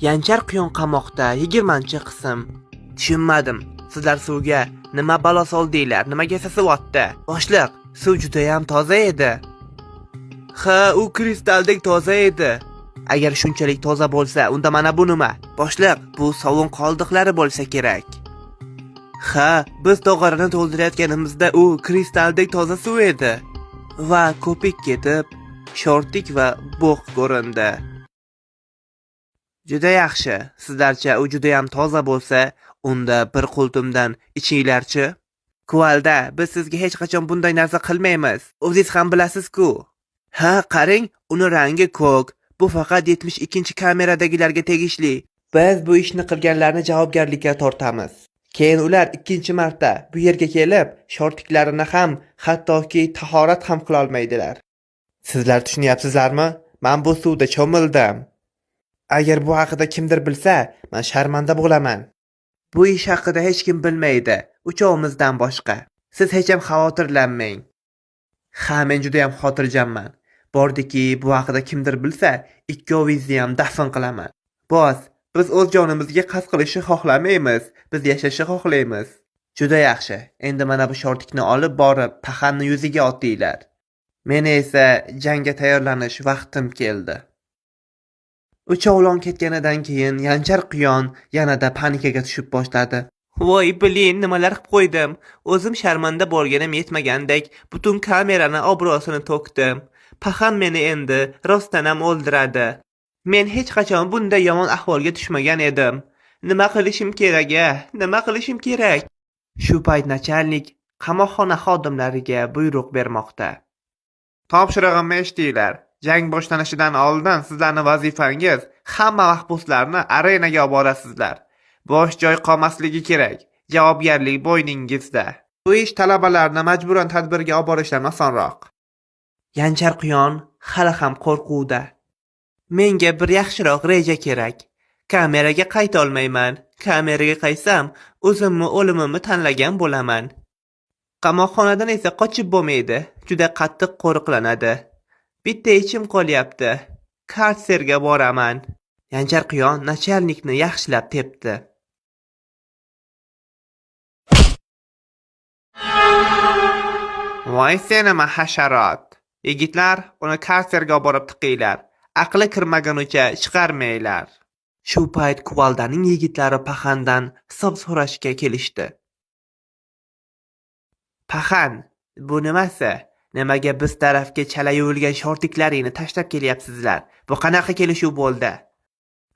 Yanchar quyon qamoqda, 20-qism. Tushunmadim. Sizlar suvga nima balo soldinglar? Nimaga sasivyapti? Boshliq, suv judayam toza edi. Ha, u kristaldek toza edi. Agar shunchalik toza bo'lsa, unda mana bu nima? Boshliq, bu sovun qoldiqlari bo'lsa kerak. Ha, biz tog'orani to'ldirayotganimizda u kristaldek toza suv edi. Va ko'pik ketib, shortik va bo'q ko'rindi. Juda yaxshi. Sizlarcha u judayam toza bo'lsa, unda bir qultumdan ichinglarchi. Kuvalda, biz sizga hech qachon bunday narsa qilmaymiz. O'zingiz ham bilasiz-ku. Ha, qarang, uni rangi ko'k. Bu faqat 72-kameradagilarga tegishli. Biz bu ishni qilganlarni javobgarlikka tortamiz. Keyin ular ikkinchi marta bu yerga kelib, shortiklarini ham, hattoki tahorat ham qila olmaydilar. Sizlar tushunyapsizlarmi? Men bu suvda cho'mildim. Agar bu haqida kimdir bilsa, men sharmanda bo'laman. Bu ish haqida hech kim bilmaydi, uchovimizdan boshqa. Siz hech ham xavotirlanmang. Ha, men juda ham xotirjamman. Bordiki, bu haqida kimdir bilsa, ikkovingizni ham dafn qilaman. Bos, biz o'z jonimizga qasd qilishni xohlamaymiz. Biz yashashni xohlaymiz. Juda yaxshi. Endi mana bu shortikni olib borib, paxanni yuziga otinglar. Meni esa jangga tayyorlanish vaqtim keldi. Uchovlon ketganidan keyin Yanchar quyon yanada panikaga tushib boshladi. Voy, bilin, nimalar qilib qo'ydim. O'zim sharmanda bo'lganim yetmagandek, butun kamerani obro'sini to'kdim. Paxan meni endi rostdan ham o'ldiradi. Men hech qachon bunday yomon ahvolga tushmagan edim. Nima qilishim kerak-a? Nima qilishim kerak? Shu payt nachalnik qamoqxona xodimlariga buyruq bermoqda. Topshirig'imni eshitinglar. Jang boshlanishidan oldin sizlarning vazifangiz hamma mahbuslarni arenaga olib borasizlar. Bo'sh joy qolmasligi kerak. Javobgarlik bo'yningizda. Bu ish talabalarni majburan tadbirga olib borishdan osonroq. Yanchar quyon hali ham qo'rquvda. Menga bir yaxshiroq reja kerak. Kameraga qayta olmayman. Kameraga qaytsam, o'zimni o'limimni tanlagan bo'laman. Qamoqxonadan esa qochib bo'lmaydi. Juda qattiq qo'riqlanadi. Bitta ichim qolyapti. Karserga boraman. Yanchar quyon nachalnikni yaxshilab tepdi. Voy senimi hasharot. Yigitlar, uni karserga olib borib tiqinglar. Aqli kirmagunicha chiqarmanglar. Shu payt Kuvaldaning yigitlari paxandan hisob so'rashga kelishdi. Paxan, bu nimasi? Nimaga biz tarafga chala yuvilgan shortiklaringni tashlab kelyapsizlar? Bu qanaqa kelishuv bo'ldi?